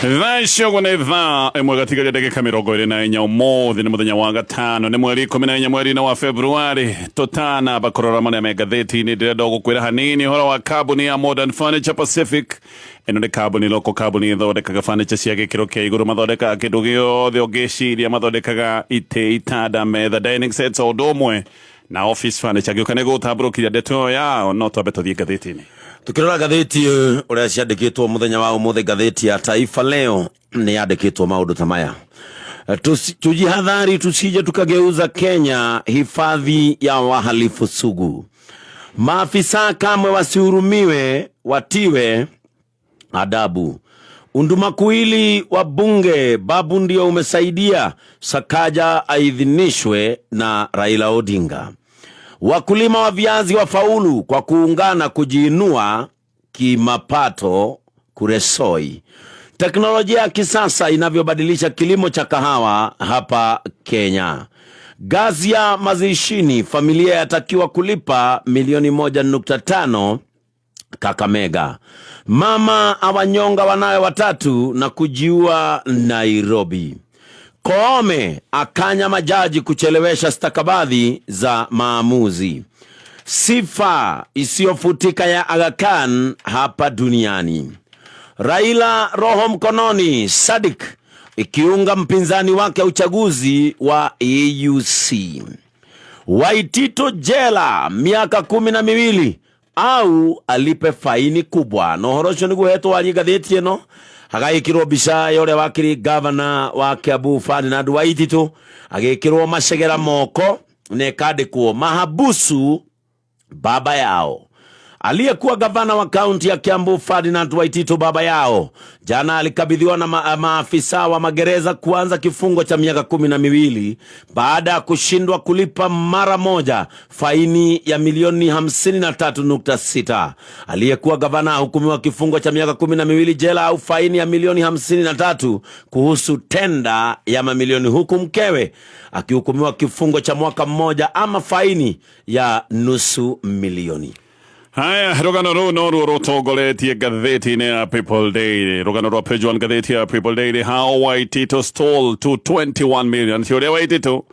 Thaa icio ũguo nĩ thaa ĩmwe gatigaria ndagĩka 24. Ũmũthĩ nĩ mũthenya wa gatano, nĩ mweri 14 mweri-inĩ wa Februarĩ. Tũtanamba kũrora marĩa me ngathĩti-inĩ, ndĩrenda gũkwĩra hanini ũhoro wa kambuni ya Modern Furniture Pacific. Ĩno nĩ kambuni loko, kambuni ĩthondekaga furniture cia gĩkĩro kĩa igũrũ. Mathondekaga kĩndũ gĩothe ũngĩciria, mathondekaga itĩ, itanda, metha, dining sets, o ũndũ ũmwe na office furniture. Ngĩũka nĩ gũtambũrũkĩria ndeto ĩyo yao, no twambe tũthiĩ ngathĩti-inĩ. Tukirora ngathĩti ũrĩa ciandĩkĩtwo mũthenya wa ũmũthĩ, ngathĩti ya Taifa Leo nĩ yandĩkĩtwo maũndũ ta maya: Tujihadhari tusije tukageuza Kenya hifadhi ya wahalifu sugu. Maafisa kamwe wasihurumiwe, watiwe adabu. Undumakuwili wa bunge, babu ndio umesaidia Sakaja aidhinishwe na Raila Odinga. Wakulima wa viazi wafaulu kwa kuungana kujiinua kimapato Kuresoi. Teknolojia ya kisasa inavyobadilisha kilimo cha kahawa hapa Kenya. Ghasia mazishini, familia yatakiwa kulipa milioni 1.5 Kakamega. Mama awanyonga wanawe watatu na kujiua Nairobi. Koome akanya majaji kuchelewesha stakabadhi za maamuzi. Sifa isiyofutika ya Aga Khan hapa duniani. Raila roho mkononi, Sadik ikiunga mpinzani wake uchaguzi wa AUC. Waititu jela miaka 12 au alipe faini kubwa. Na ũhoro ũcio nĩguo hetwo warie ngathĩti ĩno, hagagĩkĩrwo mbica ya ũrĩa wakĩrĩ gavana wa Kiambu Ferdinand Waititu agĩkĩrwo macegera moko na ĩkandĩkwo mahabusu baba yao. Aliyekuwa gavana wa kaunti ya Kiambu Ferdinand Waititu baba yao jana alikabidhiwa na maafisa wa magereza kuanza kifungo cha miaka 12 baada ya kushindwa kulipa mara moja faini ya milioni 53.6. Aliyekuwa gavana ahukumiwa kifungo cha miaka 12 jela au faini ya milioni 53 kuhusu tenda ya mamilioni, huku mkewe akihukumiwa kifungo cha mwaka mmoja ama faini ya nusu milioni. Haya, rũgano rũu noruo rũtongoretie ngathĩti-inĩ ya People Daily. Rũgano rwa page 1 ngathĩti ya People Daily: How Waititu stole 221 million. Ti ũrĩa Waititu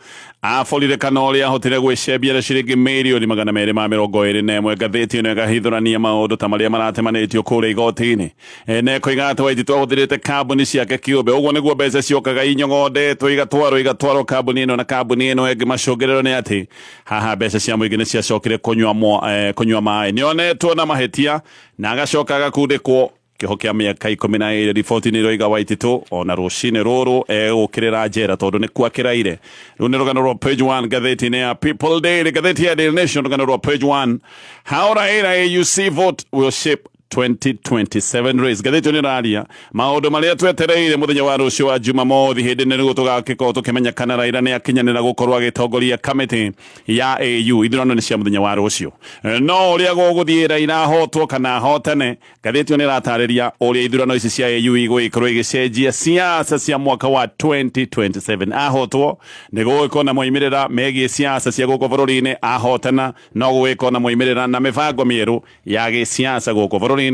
aborire kana ũrĩa ahotire gwĩcembia na ciringi mirioni 221. Ngathĩti ĩno ĩgahithũrania maũndũ ta marĩa maratemanĩtio kũrĩa igoti-inĩ. Na ĩkoiga atĩ Waititu ahũthĩrĩte kambuni ciake kĩũmbe. Ũguo nĩguo mbeca ciokaga inyogondetwo, igatwarwo kambuni ĩno na kambuni ĩno ĩngĩ. Macũngĩrĩro nĩ atĩ haha mbeca cia mũingĩ nĩ ciacokire kũnyua maĩ. Nĩonetwo na mahĩtia na agacoka agakundĩkwo kĩoho kĩa mĩaka 12. Riboti nĩ iroiga Waititu ona rũcinĩ rũrũ egũkĩrĩra njera tondũ nĩ kuakĩraire. Rĩu nĩ rũgano rwa page 1 ngathĩti-inĩ ya People Daily. Ngathĩti ya Daily Nation, rũgano rwa page 1: How Raila AUC vote will shape 2027 race. Ngathĩti ĩyo nĩ ĩraria maũndũ marĩa twetereire mũthenya wa rũciũ wa Jumamothi, hĩndĩ nĩguo tũgakĩkorwo tũkĩmenya kana Raila nĩ akinyanĩra gũkorwo agĩtongoria kamĩtĩ ya AU. Ithurano nĩ cia mũthenya wa rũciũ, no ũrĩa gũgũthiĩ, Raila ahotwo kana ahotane, ngathĩti ĩyo nĩ ĩratarĩria ũrĩa ithurano ici cia AU igũgĩkorwo igĩcenjia siasa cia mwaka wa 2027. Ahotwo nĩ gũgĩkorwo na moimĩrĩra megiĩ siasa cia gũkũ bũrũri-inĩ, ahotana no gũgĩkorwo na moimĩrĩra na mĩbango mĩerũ ya gĩsiasa gũkũ bũrũri-inĩ.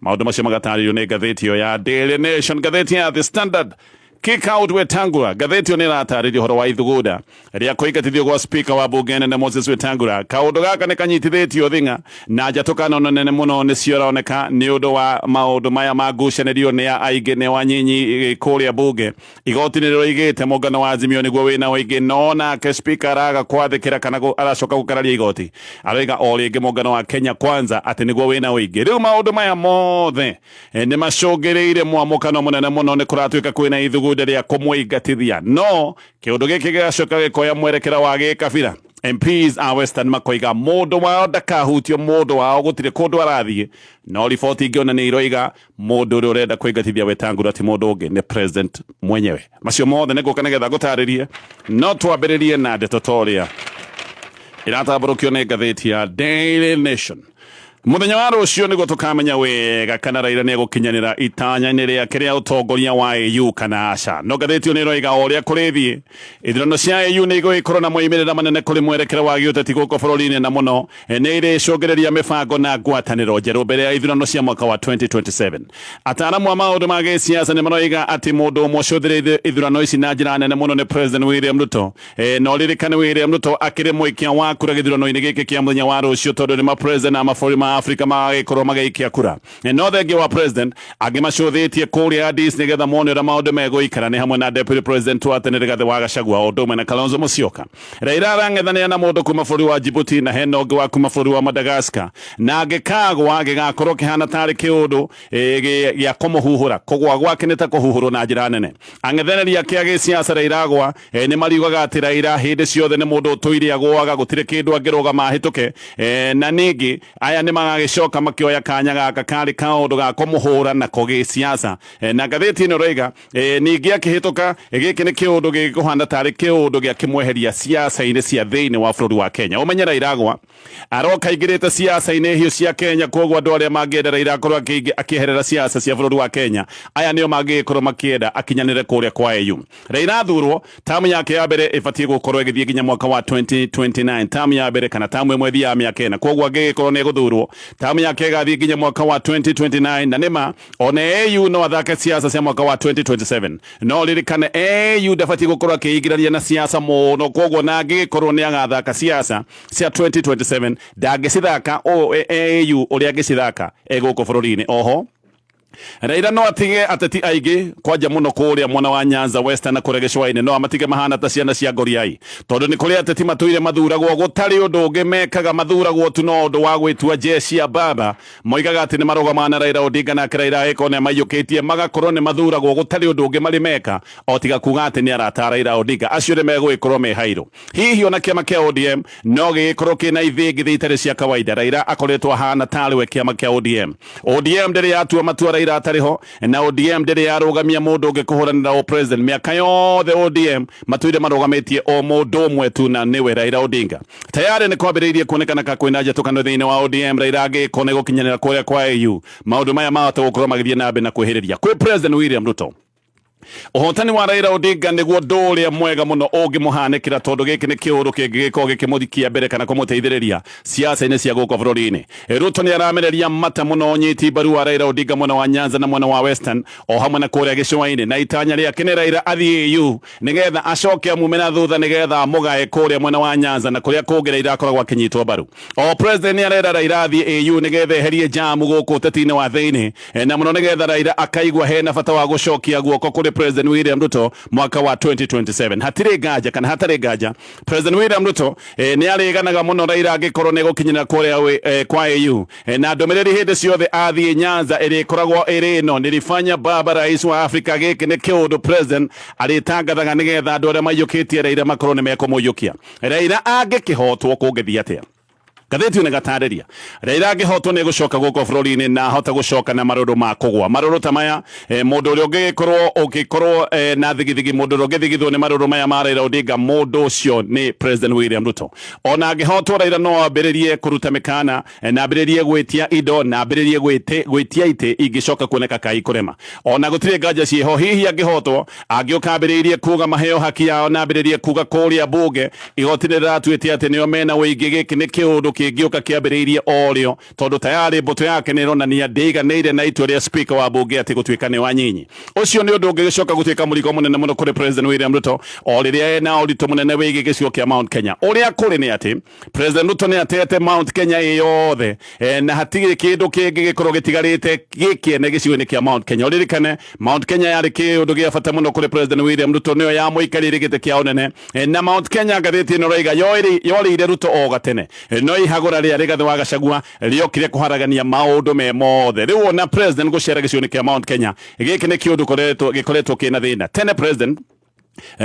Maũndũ macio magatarĩrio nĩ ngathĩti ĩyo ya Daily Nation. Ngathĩti ya The Standard: Kick out Wetangula. Ngathĩti ĩyo nĩ ĩratarĩria ũhoro wa ithugunda rĩa kũingatithio gwa speaker wa bunge nene Moses Wetangula. Kaũndũ gaka nĩ kanyitithĩtio thing'a na njatũkano nene mũno nĩ cioroneka nĩ ũndũ wa maũndũ maya ma ngucanĩrio nĩ ya aingĩ nĩ wanyinyi kũrĩa bunge. Igoti nĩ rĩroigĩte mũngano wa Azimio nĩguo wĩna ũingĩ, no nake speaker araga kwathĩkĩra kana aracoka gũkararia igoti, aroiga o rĩngĩ mũngano wa Kenya Kwanza atĩ nĩguo wĩna ũingĩ. Rĩu maũndũ maya mothe nĩ macũngĩrĩire mwamũkano mũnene mũno. Nĩ kũratuĩka kwĩna ithugunda rĩa kũmũingatithia, no kĩũndũ gĩkĩ gĩgacoka gĩkoya mwerekera wa gĩkabira. MPs a Western makoiga mũndũ wao ndakahutio, mũndũ wao gũtirĩ kũndũ arathiĩ, no riboti ingĩ ona nĩ iroiga mũndũ ũrĩa ũrenda kũingatithia Wetangula ti mũndũ ũngĩ, nĩ president mwenyewe. Macio mothe nĩ ngũka nĩgetha ngũtarĩrie, no twambĩrĩrie na ndeto ta ũrĩa ĩratambũrũkio nĩ ngathĩti ya Daily Nation. Muthenya wa rucio niguo tukamenya wega kana Raila ni egukinyanira itanya-inĩ rĩake rĩa ũtongoria wa AU kana aca. No ngathĩti ĩyo nĩ ĩroiga o ũrĩa kũrĩthiĩ, ithurano cia AU nĩ igũgĩkorwo na moimĩrĩra manene kũrĩ mwerekera wa gĩũteti gũkũ bũrũri-inĩ na mũno nĩ irĩcũngĩrĩria mĩbango na ngwatanĩro njerũ mbere ya ithurano cia mwaka wa 2027. Ataaramu a maũndũ ma gĩsiasa nĩ maroiga atĩ mũndũ ũmwe ũcũthĩrĩirie ithurano ici na njĩra nene mũno nĩ President William Ruto. Na ũririkane William Ruto akĩrĩ mũikia wa kura gĩthurano-inĩ gĩkĩ kĩa mũthenya wa rũciũ tondũ nĩ ma-president a mabũrũri ma Afrika magagĩkorwo magĩikia kura. No thengia wa president angĩ macũthĩtie kũrĩa Addis nĩgetha mone ũrĩa maũndũ megũikara nĩ hamwe na deputy president wa tene Rigathĩ wa Gachagua o ũndũ ũmwe na Kalonzo Musyoka. Raila arang'ethanĩra na mũndũ kuma bũrũri wa Djibouti na hena ũngĩ wa kuma bũrũri wa Madagascar, na angĩkagwa gĩgakorwo kĩhana tarĩ kĩũndũ gĩa kũmũhuhũra. Kũgwa gwake nĩ ta kũhuhũrwo na njĩra nene. Ang'ethanĩri ake a gĩsiasa Raila agwa nĩ mariugaga atĩ Raila hĩndĩ ciothe nĩ mũndũ ũtũire agũaga, gũtirĩ kĩndũ angĩrũgama ahĩtũke. Na ningĩ aya nĩ magagĩcoka makĩoya kanya gaka karĩ kaũndũ ga kũmũhũra nako gĩsiasa. Na ngathĩti ĩno ĩroiga ningĩ akĩhĩtũka, gĩkĩ nĩ kĩũndũ gĩkũhana tarĩ kĩũndũ gĩa kĩmweheria siasa-inĩ cia thĩinĩ wa bũrũri wa Kenya. Ũmenye Raila agwa aroka aingĩrĩte siasa-inĩ hiũ cia Kenya, koguo andũ arĩa mangĩenda Raila akorwo akĩeherera siasa cia bũrũri wa Kenya, aya nĩo mangĩgĩkorwo makĩenda akinyanĩre kũrĩa kwa AU. Raila athurwo, tamu yake ya mbere ĩbatiĩ gũkorwo ĩgĩthiĩ nginya mwaka wa 2029. Tamu ya mbere kana tamu ĩmwe ĩthiaga mĩaka ĩna, koguo angĩgĩkorwo nĩ egũthurwo, tamu yake ĩgathiĩ nginya mwaka wa 2029. Na nĩma ona AU no athake siasa cia mwaka wa 2027, no ririkane AU ndabatiĩ gũkorwo akĩingĩrania na siasa mũno, koguo na angĩgĩkorwo nĩ agathaka siasa cia 2027 ndangĩcithaka AU ũrĩa angĩcithaka egũkũ bũrũri-inĩ. Oho Raila no atige ateti aingĩ kwanja mũno kũrĩa mwena wa Nyanza Western na kũrĩa gĩcũa-inĩ, no amatige mahana ta ciana cia ngoriai, tondũ nĩ kũrĩ ateti matũire mathuragwo gũtarĩ ũndũ ũngĩ mekaga, mathuragwo tu no ũndũ wa gwĩtua jeshi ya baba. Moigaga atĩ nĩ marũgamaga na Raila Odinga, nake Raila agĩkorwo nĩ amaiyũkĩtie, magakorwo nĩ mathuragwo gũtarĩ ũndũ ũngĩ marĩ meka o tiga kuga atĩ nĩ arata a Raila Odinga. Acio nĩ megũgĩkorwo me hairũ. Hihi ona kĩama kĩa ODM no gĩgĩkorwo kĩna ithĩngithĩ itarĩ cia kawaida? Raila akoretwo ahana tarĩ we kĩama kĩa ODM. ODM ndĩrĩ yatua matua Raila atarĩ ho, na ODM ndĩrĩ yarũgamia mũndũ ũngĩ kũhũranĩra o president. Mĩaka yothe ODM matũire marũgamĩtie o mũndũ ũmwe tu, na nĩwe Raila Odinga. Tayari nĩ kwambĩrĩirie kuonekana ka kwĩna njatũkano thĩinĩ wa ODM Raila angĩgĩkorwo nĩ gũkinyanĩra kũrĩa kwa AU. Maũndũ maya mahota gũkorwo magĩthiĩ na mbere na kwĩhĩrĩria kwĩ President William Ruto. Ũhotani wa Raila Odinga nĩguo ũndũ ũrĩa mwega mũno ũngĩmũhanĩkĩra, tondũ gĩkĩ nĩ kĩũndũ kĩngĩgĩkorwo gĩkĩmũthikia mbere kana kũmũteithĩrĩria siasa-inĩ cia gũkũ bũrũri-inĩ. Ruto nĩ aramereria mata mũno ũnyiti mbaru wa Raila Odinga mwena wa Nyanza na mwena wa Western o hamwe na kũrĩa gĩcũa-inĩ, na itanya rĩake nĩ Raila athiĩ AU nĩgetha acoke amume na thutha nĩgetha amũgae kũrĩa mwena wa Nyanza na kũrĩa kũngĩ Raila akoragwo akĩnyitwo mbaru. O president nĩ arera Raila athiĩ AU nĩgetha eherie jamu gũkũ ũteti-inĩ wa thĩinĩ, na mũno nĩgetha Raila akaigua hena bata wa gũcokia guoko kũrĩ President William Ruto mwaka wa 2027. Hatirĩ nganja kana hatarĩ nganja President William Ruto nĩ arĩganaga mũno Raila angĩkorwo nĩ egũkinyĩra kũrĩa kwa AU, na ndũmĩrĩri hĩndĩ ciothe athiĩ Nyanza ĩrĩkoragwo ĩrĩ ĩno: nilifanya baba rais wa Afrika. Gĩkĩ nĩ kĩũndũ president arĩtangathaga nĩgetha andũ arĩa maiyũkĩtie Raila makorwo nĩ mekũmũiyũkia. Raila angĩkĩhotwo kũngĩthiĩ atĩa? Ngathĩti ĩno ĩgatarĩria Raila angĩhotwo nĩ gũcoka gũkũ bũrũri-inĩ na ahota gũcoka na marũrũ ma kũgwa. Marũrũ ta maya, mũndũ ũrĩa ũngĩgĩkorwo ũngĩkorwo na thigithigi, mũndũ ũrĩa ũngĩthigithwo nĩ marũrũ maya ma Raila Odinga, mũndũ ũcio nĩ President William Ruto. Ona angĩhotwo Raila no ambĩrĩrie kũruta mĩkana, na ambĩrĩrie gwĩtia indo, na ambĩrĩrie gwĩtia itĩ ingĩcoka kuoneka kai kũrema. Ona gũtirĩ nganja ciĩho, hihi angĩhotwo angĩũka ambĩrĩirie kuga maheo haki yao na ambĩrĩrie kuga kũrĩa bunge igoti nĩ rĩratuĩte atĩ nĩo mena ũingĩ. Gĩkĩ nĩ kĩũndũ kĩngĩũka kĩambĩrĩirie o rĩo, tondũ tayarĩ mbũtũ yake nĩ ĩronania ndĩiganĩire na itua rĩa speaker wa bunge atĩ gũtuĩka nĩ wanyinyi. Ũcio nĩ ũndũ ũngĩgĩcoka gũtuĩka mũrigo mũnene mũno kũrĩ President William Ruto o rĩrĩa ena ũritũ mũnene wĩgiĩ gĩcigo kĩa Mount Kenya. Ũrĩa kũrĩ nĩ atĩ President Ruto nĩ atete Mount Kenya ĩ yothe, na hatirĩ kĩndũ kĩngĩ gĩkorwo gĩtigarĩte gĩkĩene gĩcigo-inĩ kĩa Mount Kenya. Ũririkane Mount Kenya yarĩ kĩũndũ gĩa bata mũno kũrĩ President William Ruto, nĩyo yamũikarĩire gĩtĩ kĩa ũnene, na Mount Kenya ngathĩti ĩno ĩroiga yorĩire Ruto o gatene, no ihagũra rĩa Rigathĩ wa Gachagua rĩokire kũharagania maũndũ me mothe. Rĩu ona President gũcera gĩcigo-inĩ kĩa Mount Kenya, gĩkĩ nĩ kĩũndũ gĩkoretwo kĩna thĩna tene. President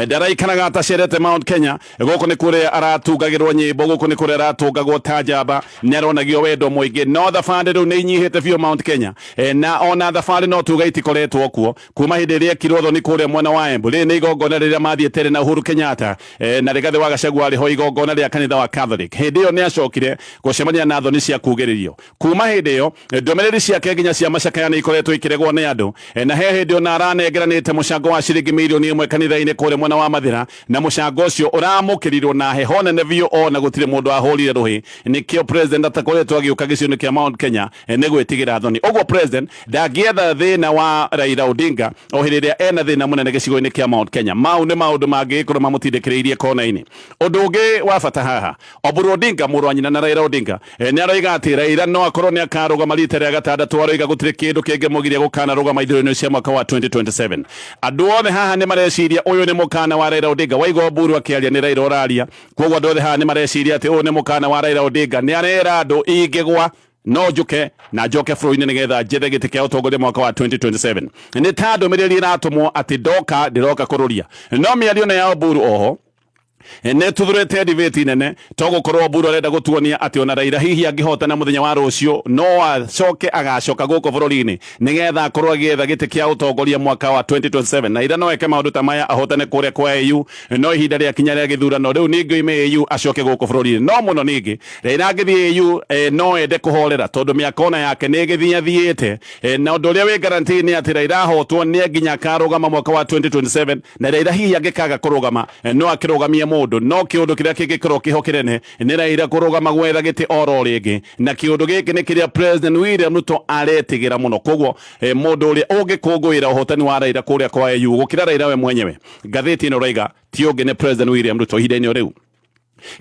Ndaraikaraga atacerete Mount Kenya. Gũkũ nĩ kũrĩa aratungagĩrwo nyĩmbo, gũkũ nĩ kũrĩa aratungagwo ta njamba, nĩ aronagio wendo mũingĩ. No thabarĩ rĩu nĩ inyihĩte biũ Mount Kenya. Na ona thabarĩ no tuga itikoretwo kuo kuma hĩndĩ ĩrĩa ekirwo thoni kũrĩa mwena wa Embu. Rĩrĩ nĩ igongona rĩrĩa mathiĩte na Uhuru Kenyatta, na Rigathĩ wa Gachagua arĩ ho, igongona rĩa kanitha wa Catholic. Hĩndĩ ĩyo nĩ acokire gũcemania na thoni cia kugĩrĩrio. Kuma hĩndĩ ĩyo, ndũmĩrĩri ciake nginya cia macakaya nĩ ikoretwo ikĩregwo nĩ andũ. Na he hĩndĩ ona aranengeranĩte mũcango wa ciringi mirioni 1 kanitha-inĩ kũrĩa mwena wa Mathĩra, na mũcango ũcio ũramũkĩrirwo na heho nene biũ, ona gũtirĩ mũndũ ahũrire rũhĩ. Nĩkĩo president atakoretwo agĩũka gĩcigo-inĩ kĩa Mount Kenya, nĩ gwĩtigĩra thoni. Ũguo president ndangĩetha thĩna wa Raila Odinga o hĩndĩ ĩrĩa ena thĩna mũnene gĩcigo-inĩ kĩa Mount Kenya. Mau nĩ maũndũ mangĩgĩkorwo mamũtindĩkĩrĩirie kona-inĩ. Ũndũ ũngĩ wa bata haha, Oburu Odinga, mũrũ wa nyina na Raila Odinga, nĩ aroiga atĩ Raila no akorwo nĩ akarũgama rita rĩa gatandatũ. Aroiga gũtirĩ kĩndũ kĩngĩmũgiria gũkanarũgama ithurano cia mwaka wa 2027. Andũ othe haha nĩ mareciria ũyũ nĩ mũkana wa Raila Odinga. Waigua Oburu akĩaria, nĩ Raila ũraria. Koguo andũ othe haha nĩ mareciria atĩ ũyũ nĩ mũkana wa Raila Odinga, nĩ arera andũ ingĩgwa no njuke na njoke bũrũri-inĩ nĩgetha njethe gĩtĩ kĩa ũtongoria mwaka wa 2027. Nĩ ta ndũmĩrĩri ĩratũmwo atĩ ndoka ndĩroka kũrũria. No mĩario na ya Oburu oho nĩ tuthurĩte debate nene, to gũkorwo Oburu arenda gũtuonia atĩ ona Raila hihi angĩhotana mũthenya wa rũciũ, no acoke agacoka gũkũ bũrũri-inĩ nĩgetha akorwo agĩetha gĩtĩ kĩa ũtongoria mwaka wa 2027. Raila no eke maũndũ ta maya, ahotane kũrĩa kwa AU, no ihinda rĩakinya rĩa gĩthurano rĩu ningĩ oime AU acoke gũkũ bũrũri-inĩ. No mũno ningĩ Raila angĩthiĩ AU, no ende kũhorera tondũ mĩaka ona yake nĩ ĩgĩthiĩ athiĩte. Na ũndũ ũrĩa wĩ guarantee nĩ atĩ Raila ahotwo nĩ nginya akarũgama mwaka wa 2027, na Raila hihi angĩkaga kũrũgama, no akĩrũgamie mũndũ. No kĩũndũ kĩrĩa kĩngĩkorwo kĩho kĩnene nĩ Raila kũrũgama gwetha gĩtĩ oro rĩngĩ, na kĩũndũ gĩkĩ nĩ kĩrĩa President William Ruto aretigĩra mũno. Koguo mũndũ ũrĩa ũngĩkũngũĩra ũhotani wa Raila kũrĩa kwa AU gũkĩra Raila we mwenyewe, ngathĩti ĩno raiga ti ũngĩ nĩ President William Ruto ihinda-inĩ o rĩu.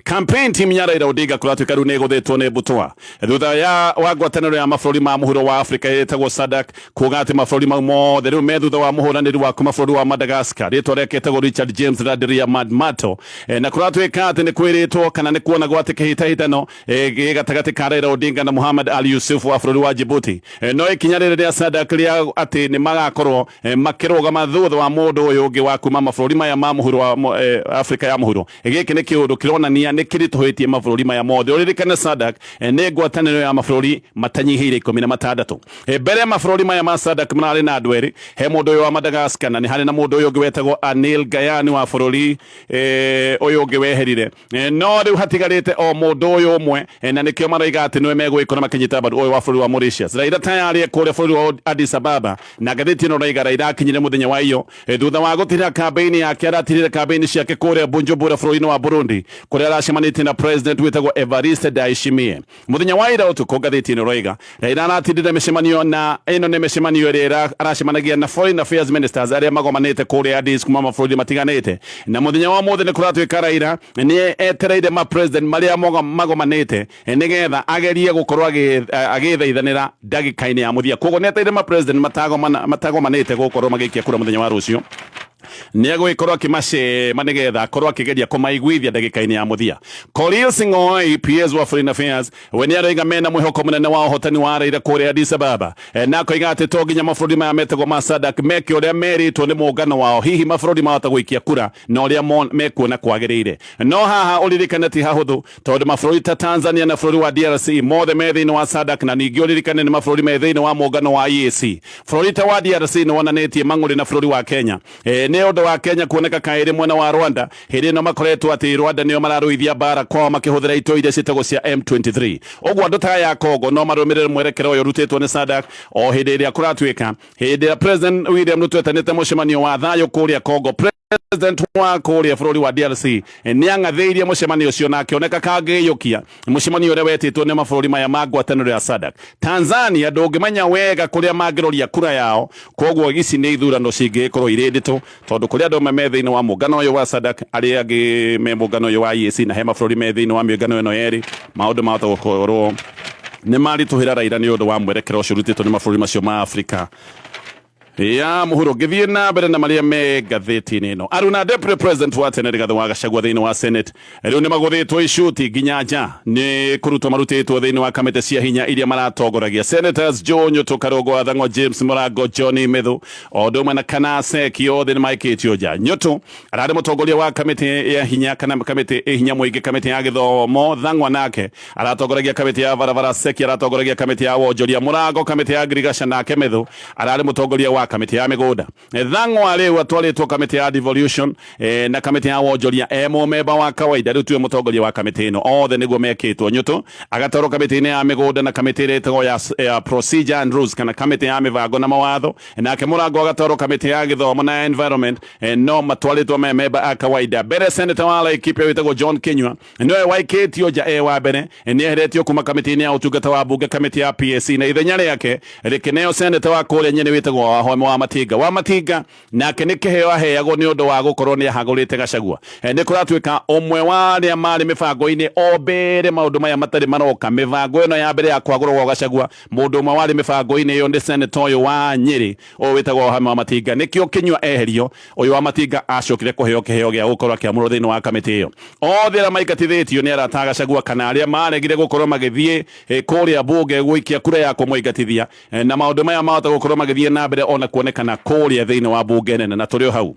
Campaign team ya Raila Odinga kũratuĩka rĩu nĩ ĩgũthĩtwo nĩ mbutwa thutha ya wa ngwatanĩro ya mabũrũri ma mũhuro wa Afrika ĩtagwo SADC kuga atĩ mabũrũri mau mothe rĩu me thutha wa mũhũranĩri wa kuma bũrũri wa Madagascar, rĩtwa rĩake ĩtagwo Richard James Randriamandrato. Na kũratuĩka atĩ nĩ kwĩrĩtwo kana nĩ kuonagwo atĩ kĩhĩtahĩtano gĩ gatagatĩ ka Raila Odinga na Muhammad Ali Yusuf wa bũrũri wa Djibouti. No ikinya rĩrĩ rĩa SADC rĩa atĩ nĩ magakorwo makĩrũgama thutha wa mũndũ ũyũ ũngĩ wa kuma mabũrũri maya ma mũhuro wa Afrika ya mũhuro, gĩkĩ nĩ kĩũndũ kĩronania nĩ kĩritũhĩtie mabũrũri maya mothe. Ũririkane SADC nĩ ngwatanĩro ya mabũrũri matanyihĩire 16. Mbere mabũrũri maya ma SADC mararĩ na andũ erĩ, he mũndũ ũyũ wa Madagascar na nĩ harĩ na mũndũ ũyũ ũngĩ wetagwo Anil Gayani wa bũrũri ũyũ ũngĩ weherire. No rĩu hatigarĩte o mũndũ ũyũ ũmwe, na nĩkĩo maroiga atĩ nĩwe megũgĩkorwo makĩnyita mbaru, ũyũ wa bũrũri wa Mauritius. Raila tayari kũrĩa bũrũri wa Addis Ababa, na ngathĩti ĩno raiga Raila akinyire mũthenya wa iyo thutha wa gũtirĩra kambĩini yake. Aratirire kambĩini ciake kũrĩa Bujumbura bũrũri-inĩ wa Burundi, kũrĩa aracemanĩtie na president wĩtagwo Evariste Ndayishimiye mũthenya wa ira ũtukũ. Ngathĩti ĩno raiga Raila aratindire mĩcemanio, na ĩno nĩ mĩcemanio ĩrĩa aracemanagia na foreign affairs ministers arĩa magomanĩte kũrĩa Addis kuma mabũrũri matiganĩte. Na mũthenya wa ũmũthĩ nĩ kũratuĩka Raila nĩ etereire ma president marĩa magomanĩte nĩgetha agerie gũkorwo agĩthaithanĩra ndagĩka-inĩ ya mũthia. Koguo nĩ etereire ma president matagomanĩte gũkorwo magĩikia kura mũthenya wa rũciũ, nĩ egũgĩkorwo akĩmacema nĩgetha akorwo akĩgeria kũmaiguithia ndagĩka-inĩ ya mũthia. Korir Sing'oei, PS wa Foreign Affairs, we nĩ aroiga mena mwĩhoko mũnene wa ũhotani wa Raila kũrĩa Addis Ababa, na akoiga atĩ to nginya mabũrũri maya metagwo ma SADC meke ũrĩa merĩtwo nĩ mũngano wao. Hihi mabũrũri mahota gũikia kura na ũrĩa mekuona kwagĩrĩire. No haha ũririkane ti hahũthũ, tondũ mabũrũri ta Tanzania na bũrũri wa DRC mothe me thĩinĩ wa SADC, na ningĩ ũririkane nĩ mabũrũri me thĩinĩ wa mũngano wa EAC. Bũrũri ta wa DRC nĩ wonanĩtie mang'ũrĩ na bũrũri wa Kenya, nĩ ũndũ wa Kenya kuoneka kaĩrĩ mwena wa Rwanda hĩndĩ ĩno makoretwo atĩ Rwanda nĩo mararũithia mbara kwao makĩhũthĩra itoi iria ciĩtagwo cia M23. Ũguo andũ ta aya a Congo no marũmĩrĩre mwerekera ũyũ ũrutĩtwo nĩ SADC, o hĩndĩ ĩrĩa kũratuĩka hĩndĩ ĩrĩa President William Ruto etanĩte mũcemanio wa thayũ kũrĩa Congo, president wa kũrĩa bũrũri wa DRC nĩ ang'athĩirie mũcemanio ũcio na akĩoneka kangĩyũkia mũcemanio ũrĩa wetĩtwo nĩ mabũrũri maya ma ngwatanĩro ya SADC. Tanzania ndũngĩmenya wega kũrĩa mangĩroria kura yao. Koguo ici nĩ ithurano cingĩgĩkorwo irĩ nditũ, tondũ kũrĩ andũ amwe me thĩinĩ wa mũngano ũyũ wa SADC, arĩa angĩ me mũngano ũyũ wa EAC, na he mabũrũri me thĩinĩ wa mĩũngano ĩno yerĩ. Maũndũ mahota gũkorwo nĩ maritũhĩra Raila nĩ ũndũ wa mwerekera ũcio ũrutĩtwo nĩ mabũrũri macio ma Afrika. Ya muhuro ngĩthiĩ na mbere na marĩa me ngathĩti-inĩ ĩno, Aruna deputy president wa tene Rigathĩ wa Gachagua thĩinĩ wa Senate rĩu nĩ magũthĩtwo icuti nginya nja nĩ kũrutwo marutĩtwo thĩinĩ wa kamĩtĩ cia hinya iria maratongoragia. Senators Joe Nyutu, Karũngũ wa Thang'wa, James Mũrango, John Methu o ũndũ ũmwe na Kana Seki othe nĩ maikĩtio nja. Nyutu ararĩ mũtongoria wa kamĩtĩ ya hinya kana kamĩtĩ ĩ hinya mũingĩ, kamĩtĩ ya gĩthomo. Thang'wa nake aratongoragia kamĩtĩ ya barabara, Seki aratongoragia kamĩtĩ ya wonjoria, Mũrango kamĩtĩ ya ngirigaca, nake Methu ararĩ mũtongoria wa kamĩtĩ ya mĩgũnda. Thang'wa rĩu atwarĩtwo kamĩtĩ ya devolution na kamĩtĩ ya wonjoria e mũmemba wa kawaida, rĩu tiwe mũtongoria wa kamĩtĩ ĩno. Othe nĩguo mekĩtwo. Nyutu agatwarwo kamĩtĩ-inĩ ya mĩgũnda na kamĩtĩ ĩrĩa ĩtagwo ya procedure and rules kana kamĩtĩ ya mĩbango na mawatho, nake Mũrango agatwarwo kamĩtĩ ya gĩthomo na environment, no matwarĩtwo me memba a kawaida. Mbere senator wa Laikipia wĩtagwo John Kinyua nĩwe waikĩtio nja e wa mbere, nĩ eheretio kuma kamĩtĩ-inĩ ya ũtungata wa mbunge, kamĩtĩ ya PSC, na ithenya rĩake rĩkĩneo senator wa kũrĩa Nyĩrĩ wĩtagwo Wahome wa Matinga. Wa Matinga nake nĩ kĩheo aheagwo nĩ ũndũ wa gũkorwo nĩ ahagũrĩte Gachagua. Nĩ kũratuĩka ũmwe wa arĩa marĩ mĩbango-inĩ o mbere maũndũ maya matarĩ maroka, mĩbango ĩno ya mbere ya kwagũrwo gwa Gachagua, mũndũ ũmwe warĩ mĩbango-inĩ ĩyo nĩ senator ũyũ wa Nyĩrĩ ũyũ wĩtagwo Wahome wa Matinga. Nĩkĩo Kinyua eherio, ũyũ wa Matinga acokire kũheo kĩheo gĩa gũkorwo akĩamũrwo thĩinĩ wa kamĩtĩ ĩyo. Othe arĩa maingatithĩtio nĩ arata a Gachagua kana arĩa maregire gũkorwo magĩthiĩ kũrĩa bunge gũikia kura ya kũmũingatithia, na maũndũ maya mahota gũkorwo magĩthiĩ na mbere ona kuonekana kũrĩa thĩinĩ wa bunge nene. Na tũrĩ o hau,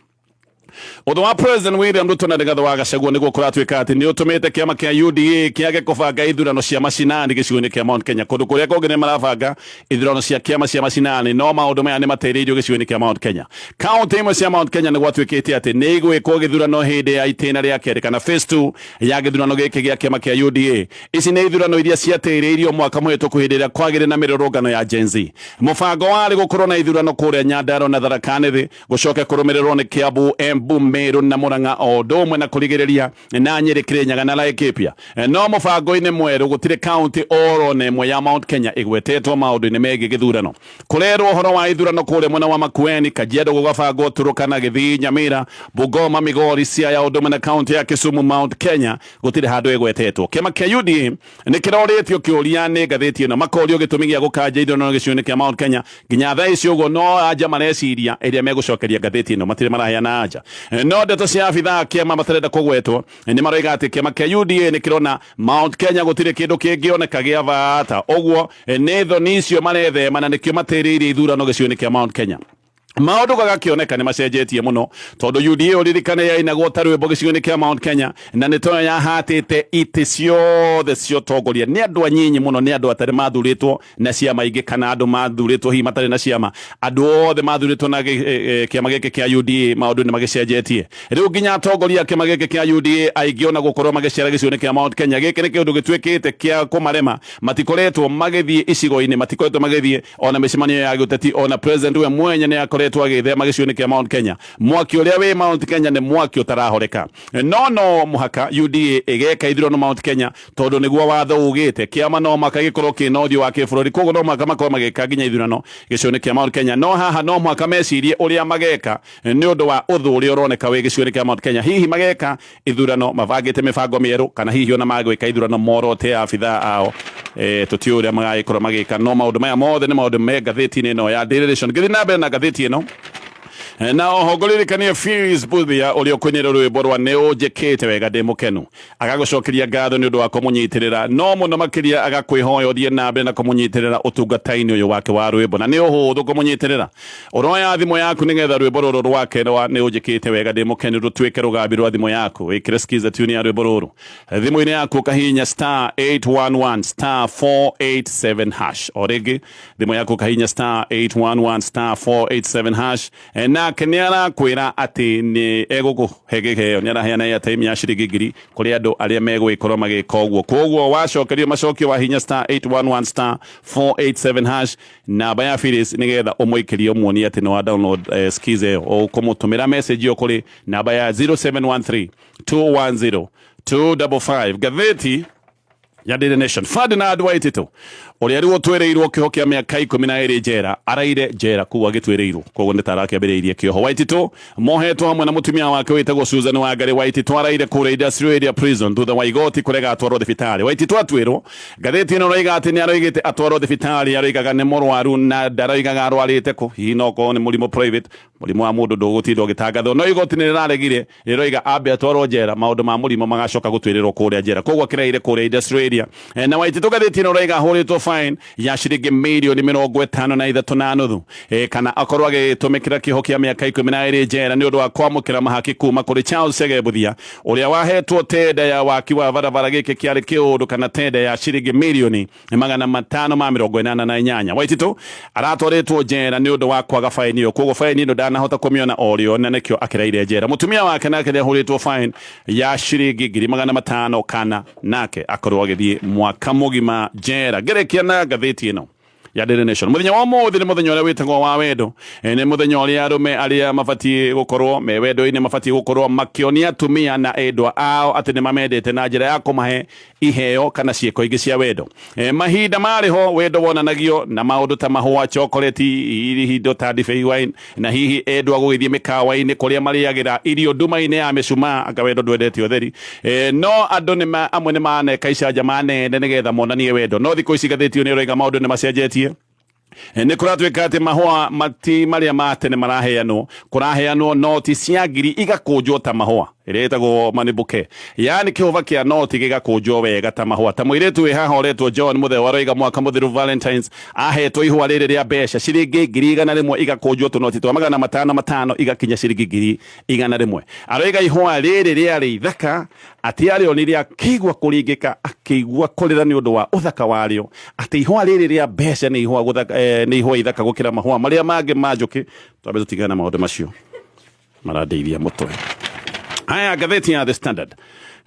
ũndũ wa President William Ruto na Rigathĩ wa Gachagua nĩguo kũratuĩka atĩ nĩ ũtũmĩte kĩama kĩa UDA kĩage kũbanga ithurano cia macinani gĩcigo-inĩ kĩa Mount Kenya. Kũndũ kũrĩa kũngĩ nĩ marabanga ithurano cia kĩama cia macinani, no maũndũ maya nĩ matĩrĩirio gĩcigo-inĩ kĩa Mount Kenya. Kaunti imwe cia Mount Kenya nĩ gwatuĩkĩte atĩ nĩ igwĩkwo gĩthurano hĩndĩ ya itĩna rĩa kerĩ kana phase 2 ya gĩthurano gĩkĩ gĩa kĩama kĩa UDA. Ici nĩ ithurano iria ciatĩrĩirio mwaka mũhĩtũku hĩndĩ ĩrĩa kwagĩrĩ na mĩrũrũngano ya Gen Z. Mũbango warĩ gũkorwo na ithurano kũrĩa Nyandarua na Tharaka Nithi, gũcoke kũrũmĩrĩrwo nĩ Kiambu, Embu, Meru na Murang'a, o ũndũ ũmwe na kũrigĩrĩria na Nyĩrĩ, Kirinyaga na Laikipia. No mũbango-inĩ mwerũ gũtirĩ kaunti oro na ĩmwe ya Mount Kenya ĩgwetetwo maũndũ-inĩ megiĩ gĩthurano. Kũrerwo ũhoro wa ithurano kũrĩa mwena wa Makueni, Kajiado gũgabangwo, Turukana, Gĩthii, Nyamira, Bungoma, Migori, Siaya, ũndũ ũmwe na kaunti ya Kisumu. Mount Kenya gũtirĩ handũ ĩgwetetwo. Kĩama kĩa UDA nĩ kĩrorĩtio kĩũria nĩ ngathĩti ĩno, makorio gĩtũmi gĩa gũkanja ithurano gĩcigo-inĩ kĩa Mount Kenya. Nginya thaa ici ũguo no anja mareciria ĩrĩa megũcokeria ngathĩti ĩno, matirĩ maraheana anja. No ndeto cia abithaa a kĩama matarenda kũgwetwo nĩ maroiga atĩ kĩama kĩa UDA nĩ kĩrona Mount Kenya gũtirĩ kĩndũ kĩngĩoneka gĩa bata, ũguo nĩ thoni icio marethema na nĩkĩo matĩrĩirie ithurano gĩcigo-inĩ kĩa Mount Kenya. Maũndũ gagakĩoneka nĩ macenjetie mũno tondũ UDA, ũririkane, yainagwo ta rwĩmbo gĩcigo-inĩ kĩa Mount Kenya na nĩ toyo yahatĩte itĩ ciothe cia ũtongoria. Nĩ andũ anyinyi mũno, nĩ andũ atarĩ mathurĩtwo na ciama ingĩ kana andũ mathurĩtwo hihi matarĩ na ciama, andũ othe mathurĩtwo na kĩama gĩkĩ kĩa UDA. Maũndũ nĩ magĩcenjetie rĩu, nginya atongoria a kĩama gĩkĩ kĩa UDA aingĩ ona gũkorwo magĩcera gĩcigo-inĩ kĩa Mount Kenya, gĩkĩ nĩ kĩũndũ gĩtuĩkĩte kĩa kũmarema. Matikoretwo magĩthiĩ icigo-inĩ, matikoretwo magĩthiĩ ona mĩcemanio ya gĩũteti, ona president we mwenye nĩ akoretwo agĩthema gĩcigo-inĩ kĩa Mount Kenya. Mwaki ũrĩa wĩ Mount Kenya nĩ mwaki ũtarahoreka, no mũhaka UDA ĩgeka ithurano Mount Kenya tondũ nĩguo watho ugĩte. Kĩama no mũhaka gĩkorwo kĩna ũthiũ wa kĩbũrũri, koguo no mũhaka makorwo magĩka nginya ithurano gĩcigo-inĩ kĩa Mount Kenya. No haha no mũhaka mecirie ũrĩa mageka nĩ ũndũ wa ũthũ ũrĩa ũroneka wĩ gĩcigo-inĩ kĩa Mount Kenya. Hihi mageka ithurano mabangĩte mĩbango mĩerũ kana hihi ona magwĩka ithurano morote abithaa ao, tũtiũĩ ũrĩa magagĩkorwo magĩka. No maũndũ maya mothe nĩ maũndũ me ngathĩti-inĩ ĩno ya Daily Nation. Ngĩthiĩ na mbere na ngathĩti ĩno, na oho ngũririkanie Phyllis Buthia ũrĩa ũkũinĩra rwĩmbo rwa "Nĩ Ũnjĩkĩte Wega Ndĩ Mũkenu" agagũcokeria ngatho nĩ ũndũ wa kũmũnyitĩrĩra, no mũno makĩria agakwĩhoya ũthiĩ na mbere na kũmũnyitĩrĩra ũtungata-inĩ ũyũ wake wa rwĩmbo. Na nĩ ũhũthũ kũmũnyitĩrĩra, ũroya thimũ yaku nĩgetha rwĩmbo rũrũ rwake rwa "Nĩ Ũnjĩkĩte Wega Ndĩ Mũkenu" rũtuĩke rũgambi rwa thimũ yaku. Wĩkĩre skiza tune ya rwĩmbo rũrũ thimũ-inĩ yaku, ũkahihinya *811*487#. O rĩngĩ, thimũ yaku ũkahihinya *811*487#. Nake nĩ arakwĩra atĩ nĩ egũkũhe kĩheo, nĩ araheana airtime ya ciringi 1000 kũrĩ andũ arĩa megũgĩkorwo magĩka ũguo. Koguo wacokerio macokio wahinya *811*487#, namba ya Phyllis, nĩgetha ũmũikĩrie ũmuonie atĩ nĩ wa download skiza ĩyo, ũkũmũtũmĩra message ĩyo kũrĩ namba ya 0713 210 255. Ngathĩti ya Daily Nation, Ferdinand Waititu Ũrĩa rĩu ũtwĩrĩirwo kĩoho kĩa mĩaka 12 njera araire njera kũu agĩtwĩrĩirwo, koguo nĩ ta arakĩambĩrĩirie kĩoho. Waititu mohetwo hamwe na mũtumia wake wĩtagwo Susan Wangari. Waititu araire kũrĩa Industrial Area Prison thutha wa igoti kũrega atwarwo thibitarĩ. Waititu atwĩrwo ngathĩti ĩno ĩroiga atĩ nĩ aroigĩte atwarwo thibitarĩ, aroigaga nĩ mũrwaru na ndaroigaga arwarĩte kũ, hihi no korwo nĩ mũrimũ private, mũrimũ wa mũndũ ndũgũtinda ũgĩtangathwo, no igoti nĩ rĩraregire, rĩroiga ambe atwarwo njera, maũndũ ma mũrimũ magacoka gũtuĩrĩrwo kũrĩa njera, koguo akĩraire kũrĩa Industrial Area. Na Waititu ngathĩti ĩno ĩroiga ahũrĩtwo fine ya ciringi mirioni 53.5, kana akorwo agĩtũmĩkĩra kĩoho kĩa mĩaka 12 njera nĩ ũndũ wa kwamũkĩra mahaki kuma kũrĩ Charles Chege Mbuthia ũrĩa wahetwo tenda ya waki wa barabara. Gĩkĩ kĩarĩ kĩũndũ kana tenda ya ciringi mirioni 588. Waititu aratwarĩtwo njera nĩ ũndũ wa kwaga faini ĩyo, koguo faini ĩno ndanahota kũmĩona o rĩo na nĩkĩo akĩraire njera. Mũtumia wake nake nĩ ahũrĩtwo fine ya ciringi 500,000 kana nake akorwo agĩthiĩ mwaka mũgima njera. Ngerekia na ngathĩti ĩno ya Daily Nation. Mũthenya wa ũmũthĩ nĩ mũthenya ũrĩa wĩtagwo wa wendo. Nĩ mũthenya ũrĩa arũme arĩa mabatiĩ gũkorwo me wendo-inĩ mabatiĩ gũkorwo makĩonia atumia na endwa ao atĩ nĩ mamendete na njĩra ya kũmahe iheo kana ciĩko ingĩ cia wendo. Mahinda marĩ ho wendo wonanagio na maũndũ ta mahũa, chocolate, hihi indo ta ndibei, wine, na hihi endwa gũgĩthiĩ mĩkawa-inĩ kũrĩa marĩagĩra irio nduma-inĩ ya mĩcumaa, anga wendo ndwendete ũtheri. No andũ nĩ amwe nĩ maneka icanjama nene nĩgetha monanie wendo, no thikũ ici ngathĩti ĩyo nĩ ĩroiga maũndũ nĩ macenjetie. Nĩ kũratuĩka atĩ mahũa mati marĩa ma tene maraheanwo, kũraheanwo noti cia ngiri igakũnjwo ta mahũa, ĩrĩa ĩtagwo money bouquet, yaani kĩhũba kĩa noti gĩgakũnjwo wega ta mahũa. Ta mũirĩtu wĩ haha ũretwo John Mũtheu aroiga mwaka mũthiru Valentines ahetwo ihũa rĩrĩ rĩa mbeca ciringi 100,000, igakũnjwo tũnoti twa 500 500 igakinya ciringi 100,000. Aroiga ihũa rĩrĩ rĩarĩ ithaka atĩ arĩonire akĩigua kũringĩka, akĩigua kũrĩra nĩ ũndũ wa ũthaka warĩo, atĩ ihũa rĩrĩ rĩa mbeca nĩ ihũa gũthaka, nĩ ihũa ithaka gũkĩra mahũa marĩa mangĩ ma njũkĩ. Twambe tũtigane na maũndũ macio marandeithia mũtwe. Haya, ngathĩti ya The Standard.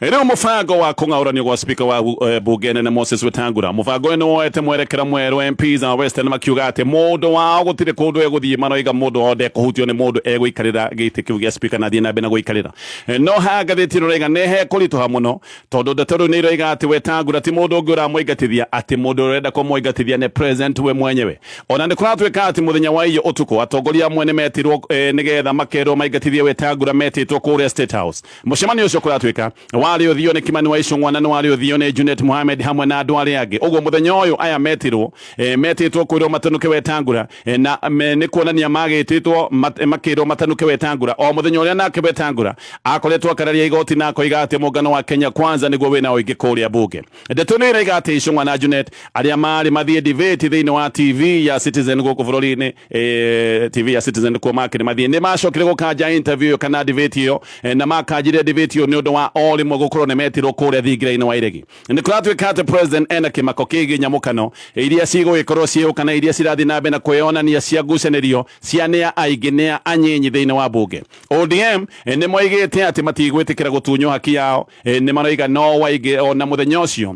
Rĩu mũbango wa kũng'aũranio gwa speaker wa bunge nene Moses Wetangula, mũbango ũyũ nĩ woete mwerekera mwerũ. MPs a Western makiuga atĩ mũndũ wao gũtirĩ kũndũ egũthiĩ, maroiga mũndũ wao ndekũhutio nĩ mũndũ, egũikarĩra gĩtĩ kĩu gĩa speaker na athiĩ na mbere na gũikarĩra. No haha ngathĩti ĩno ĩroiga nĩ hekũritũha mũno, tondũ ndeto rĩu nĩ iroiga atĩ Wetangula ti mũndũ ũngĩ ũramũingatithia, atĩ mũndũ ũrenda kũmũingatithia nĩ president we mwenyewe. Ona nĩ kũratuĩka atĩ mũthenya wa iyo ũtukũ atongoria amwe nĩ metirwo, nĩgetha makerwo maingatithie Wetangula, metĩtwo kũrĩa State House. Mũcemanio ũcio kũratuĩka warĩ ũthio nĩ Kimani wa Ichung'wa na nĩ warĩ ũthio nĩ Junet Mohamed hamwe na andũ arĩa angĩ. Ũguo mũthenya ũyũ aya metirwo, metĩtwo kwĩrwo matanuke Wetangula, na nĩ kuonania magĩtĩtwo makĩrwo matanuke Wetangula o mũthenya ũrĩa nake Wetangula akoretwo akararia igoti na akoiga atĩ mũngano wa Kenya Kwanza nĩguo wĩna ũingĩ kũrĩa bunge. Ndeto nĩ ĩroiga atĩ Ichung'wa na Junet arĩa marĩ mathiĩ debate thĩinĩ wa TV ya Citizen gũkũ bũrũri-inĩ, TV ya Citizen kuo makĩrĩ mathiĩ, nĩ macokire gũkanja interview ĩyo kana debate ĩyo, na makanjire debate ĩyo nĩ ũndũ wa o rĩmwe gũkorwo nĩ metirwo kũrĩa thingira-inĩ wa iregi. Nĩ kũratuĩka atĩ president ena kĩmako kĩgiĩ nyamũkano iria cigũgĩkorwo ciĩho kana iria cirathiĩ na mbere na kwĩyonania cia ngucanĩrio cia nĩa aingĩ nĩa anyinyi thĩinĩ wa bunge. ODM nĩ moigĩte atĩ matigwĩtĩkĩra gũtunywo haki yao. Nĩ maroiga no waingĩ ona mũthenya ũcio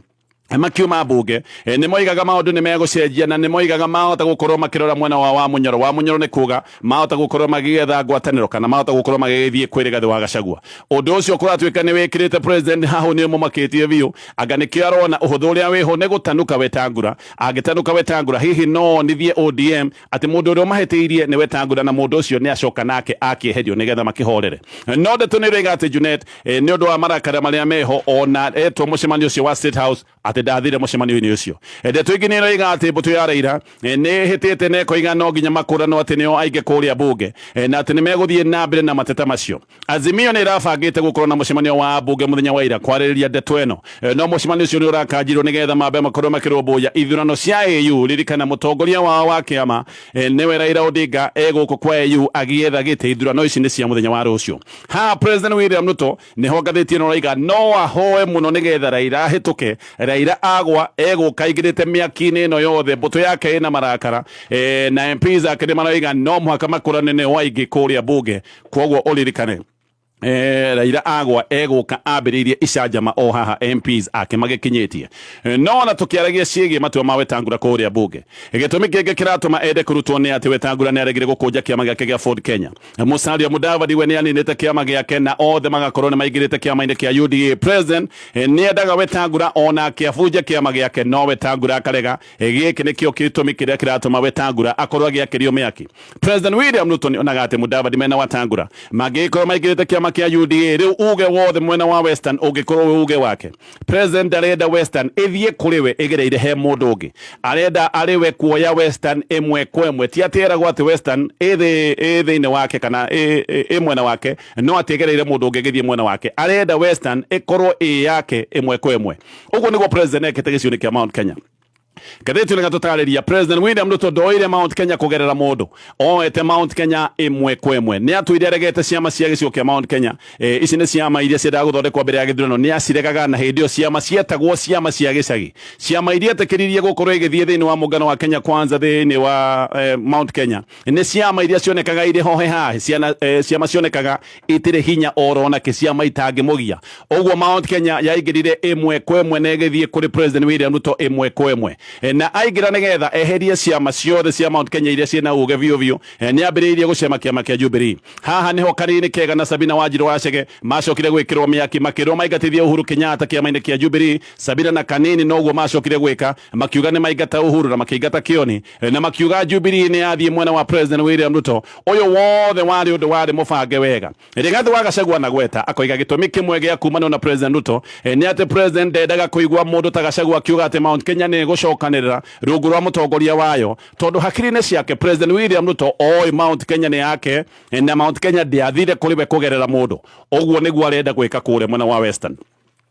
makiuma mbunge, nĩ moigaga maũndũ nĩ megũcenjia, na nĩ moigaga mahota gũkorwo makĩrora mwena wa Wamunyoro. Wamunyoro nĩ kuga mahota gũkorwo magĩetha ngwatanĩro kana mahota gũkorwo magĩgĩthiĩ kwĩ Rigathĩ wa Gachagua. Ũndũ ũcio kũratuĩka nĩ wĩkĩrĩte president hahu, nĩ ũmũmakĩtie biũ, anga nĩkĩo arona ũhũthũ ũrĩa wĩho nĩ gũtanuka Wetangula. Angĩtanuka Wetangula, hihi no onithie ODM atĩ mũndũ ũrĩa ũmahĩtĩirie nĩ Wetangula, na mũndũ ũcio nĩ acoka nake akĩeherio nĩgetha makĩhorere. No ndeto nĩ ĩroiga atĩ Junet, nĩ ũndũ wa marakara marĩa meho, ona etwo mũcemanio ũcio wa State House atĩ ndathire mũcemanio-inĩ ũcio. Ndeto ingĩ nĩ ĩroiga atĩ mbũtũ ya Raila nĩ ĩhĩtĩte na ĩkoiga no nginya makũranwo atĩ nĩo aingĩ kũrĩa bunge, na atĩ nĩ megũthiĩ na mbere na mateta macio. Azimio nĩ ĩrabangĩte gũkorwo na mũcemanio wa mbunge mũthenya wa ira kwarĩrĩria ndeto ĩno, no mũcemanio ũcio nĩ ũrakanjirwo nĩgetha mambe makorwo makĩrũmbũiya ithurano cia AU. Ririkana mũtongoria wao wa kĩama, nĩwe Raila Odinga, e gũkũ kwa AU agĩetha gĩtĩ. Ithurano ici nĩ cia mũthenya wa rũciũ. Ha President William Ruto nĩho ngathĩti ĩno ĩroiga no ahoe mũno nĩgetha Raila ahĩtũke. Raila agwa egũka aingĩrĩte mĩaki-inĩ ĩno yothe, mbũtũ yake ĩna marakara, na MPs ake nĩ maroiga no mũhaka makũrane nĩo aingĩ kũrĩa bunge. Kwoguo ũririkane Raila agwa egũka ambĩrĩirie icanjama o haha MPs ake magĩkinyĩtie. No ona tũkĩaragia ciĩgiĩ matua ma Wetangula kũrĩa bunge, gĩtũmi kĩngĩ kĩratũma ende kũrutwo nĩ atĩ Wetangula nĩ aregire gũkũnja kĩama gĩake gĩa Ford Kenya. Musalia Mudavadi we nĩ aninĩte kĩama gĩake na othe magakorwo nĩ maingĩrĩte kĩama-inĩ kĩa UDA. President nĩ endaga Wetangula onake abunje kĩama gĩake, no Wetangula akarega. Gĩkĩ nĩkĩo gĩtũmi kĩrĩa kĩratũma Wetangula akorwo agĩakĩrio mĩaki. President William Ruto nĩ onaga atĩ Mudavadi mena Wetangula mangĩgĩkorwo maingĩrĩte kĩama kĩa UDA, rĩu uge wothe mwena wa Western ũngĩkorwo wĩ uge wake. President ndarenda Western ĩthiĩ kũrĩ we ĩgereire he mũndũ ũngĩ, arenda arĩ we kuoya Western ĩmwe kwa ĩmwe. Ti atĩ eragwo atĩ Western ĩ thĩinĩ wake kana ĩ mwena wake, no atĩ ĩgereire mũndũ ũngĩ ĩgĩthiĩ mwena wake. Arenda Western ĩkorwo ĩ yake ĩmwe kwa ĩmwe. Ũguo nĩguo president ekĩte gĩcigo-inĩ kĩa Mount Kenya. Ngathĩti ĩno ĩgatũtarĩria President William Ruto ndoire Mount Kenya kũgerera mũndũ, oete Mount Kenya ĩmwe kwa ĩmwe. Nĩ atũire aregete ciama cia gĩcigo kĩa Mount Kenya. Ici nĩ ciama iria ciendaga gũthondekwo mbere ya gĩthurano, nĩ aciregaga, na hĩndĩ ĩyo ciama cietagwo ciama cia gĩcagi, ciama iria etĩkĩririe gũkorwo igĩthiĩ thĩinĩ wa mũngano wa Kenya Kwanza thĩinĩ wa Mount Kenya nĩ ciama iria cionekaga irĩ hohe hahe, ciama cionekaga itirĩ hinya oro na kĩ, ciama itangĩmũgia. Ũguo Mount Kenya yaingĩrire ĩmwe kwa ĩmwe na ĩgĩthiĩ kũrĩ President William Ruto ĩmwe kwa ĩmwe. Na aingĩra nĩgetha eherie ciama ciothe cia Mount Kenya iria ciĩna uge biũ biũ, nĩ ambĩrĩirie gũcema kĩama kĩa Jubilee. Haha nĩho Kanini Kega na Sabina Wanjiru Wachege macokire gwĩkĩrwo mĩaki, makĩrwo maingatithie Uhuru Kenyatta kĩama-inĩ kĩa Jubilee. Sabina na Kanini noguo macokire gwĩka, makiuga nĩ maingata Uhuru na makĩingata Kioni, na makiuga Jubilee nĩ yathiĩ mwena wa President William Ruto. Ũyũ wothe warĩ ũndũ warĩ mũbange wega. Rigathi wa Gachagua na gweta akoiga gĩtũmi kĩmwe gĩa kumanwo na President Ruto nĩ atĩ President ndendaga kũigua mũndũ ta Gachagua akiuga atĩ Mount Kenya nĩ ĩgũcokanĩrĩra rungu rwa mũtongoria wayo, tondũ hakiri-inĩ ciake President William Ruto oĩ Mount Kenya nĩ yake na Mount Kenya ndĩathire kũrĩ we kũgerera mũndũ. Ũguo nĩguo arenda gwĩka kũrĩa mwena wa Western.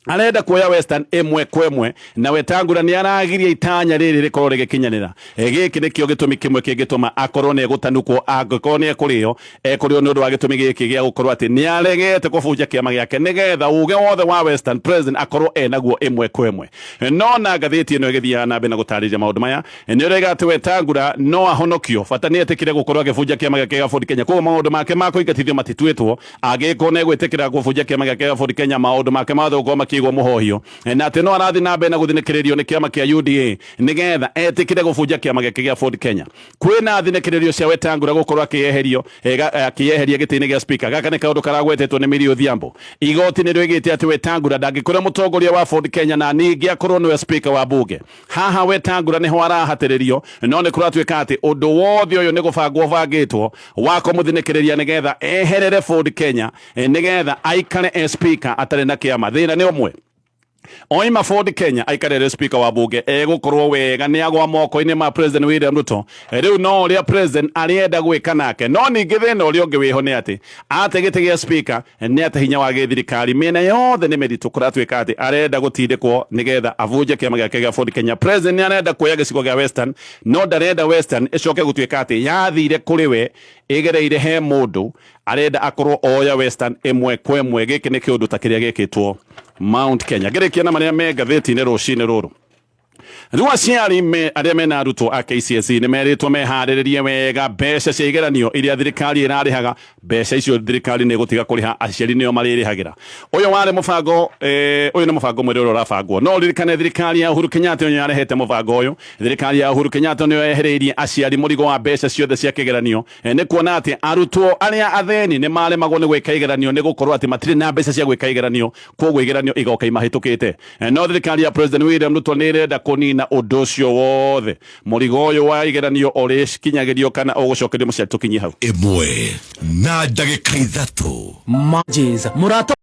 Arenda kuoya Western ĩmwe kwa ĩmwe, na Wetangula nĩ aragiria itanya rĩrĩ rĩkorwo rĩgĩkinyanĩra. Gĩkĩ nĩkĩo gĩtũmi kĩmwe kĩngĩtũma akorwo nĩ egũtanukwo, angĩkorwo nĩ ekũrĩo, ekũrĩo nĩ ũndũ wa gĩtũmi gĩkĩ gĩa gũkorwo atĩ nĩ aregete kũbunja kĩama gĩake nĩgetha uge wothe wa Western President akorwo enaguo ĩmwe kwa ĩmwe. No na ngathĩti ĩno ĩgĩthiaga na mbere na gũtarĩria maũndũ maya, nĩ ũrega atĩ Wetangula no ahonokio, bata nĩ etĩkĩre gũkorwo agĩbunja kĩama gĩake gĩa Ford Kenya. Koguo maũndũ make ma kũingatithio matituĩtwo, angĩkorwo nĩ egwĩtĩkĩra kũbunja kĩama gĩake gĩa Ford Kenya, maũndũ make mothe gũkorwo makĩigwo mũhohio, na atĩ no arathiĩ na mbere na gũthinĩkĩrĩrio nĩ kĩama kĩa UDA nĩgetha etĩkĩre gũbunja kĩama gĩake gĩa Ford Kenya. Kwĩna thinĩkĩrĩrio cia Wetangula gũkorwo akĩyeherio akĩyeheria gĩtĩ-inĩ gĩa speaker. Gaka nĩ kaũndũ karagwetetwo nĩ Millie Odhiambo. Igoti nĩ rĩoigĩte atĩ Wetangula ndangĩkorwo mũtongoria wa Ford Kenya na ningĩ akorwo nĩwe speaker wa bunge. Haha Wetangula nĩho arahatĩrĩrio, no nĩ kũratuĩka atĩ ũndũ wothe ũyũ nĩ gũbangwo ũbangĩtwo wa kũmũthinĩkĩrĩria nĩgetha eherere Ford Kenya, nĩgetha aikare e speaker atarĩ na kĩama. Thĩna nĩ ũmwe, oima Ford Kenya aikarere speaker wa bunge egũkorwo wega nĩ agwa moko-inĩ ma President William Ruto. Rĩu no ũrĩa president arĩenda gwĩka nake. No ningĩ thĩna ũrĩa ũngĩ wĩho nĩ atĩ ate gĩtĩ gĩa speaker nĩ atĩ hinya wa gĩthirikari mĩena yothe nĩ mĩritũ. Kũratuĩka atĩ arenda gũtindĩkwo nĩgetha abunje kĩama gĩake gĩa Ford Kenya. President nĩ arenda kuoya gĩcigo gĩa Western, no ndarenda Western ĩcoke gũtuĩka atĩ yathire kũrĩ we ĩgereire he mũndũ. Arenda akorwo oya Western ĩmwe kwa ĩmwe. Gĩkĩ nĩ kĩũndũ ta kĩrĩa gĩkĩtwo Mount Kenya. Ngĩrĩkia na marĩa me ngathĩti-inĩ rũcinĩ rũrũ, rĩu aciari arĩa mena arutwo a KCSE nĩ merĩtwo meharĩrĩrie wega mbeca cia igeranio iria thirikari ĩrarĩhaga. Mbeca icio thirikari nĩ ĩgũtiga kũrĩha, aciari nĩo marĩrĩhagĩra. Ũyũ warĩ mũbango, ũyũ nĩ mũbango mwerũ ũrĩa ũrabangwo. No ũririkane thirikari ya Uhuru Kenyatta nĩyo yarehete mũbango ũyũ. Thirikari ya Uhuru Kenyatta nĩyo yehereirie aciari mũrigo wa mbeca ciothe cia kĩgeranio, nĩ kuona atĩ arutwo arĩa athĩni nĩ maremagwo nĩ gwĩka igeranio nĩ gũkorwo atĩ matirĩ na mbeca cia gwĩka igeranio, koguo igeranio igoka imahĩtũkĩte. No thirikari ya President William Ruto nĩ ĩrenda kũnina ũndũ ũcio wothe. Mũrigo ũyũ wa igeranio ũrĩkinyagĩrio kana ũgũcokerio mũciari. Tũkinyie hau. 1:03. Mũrata.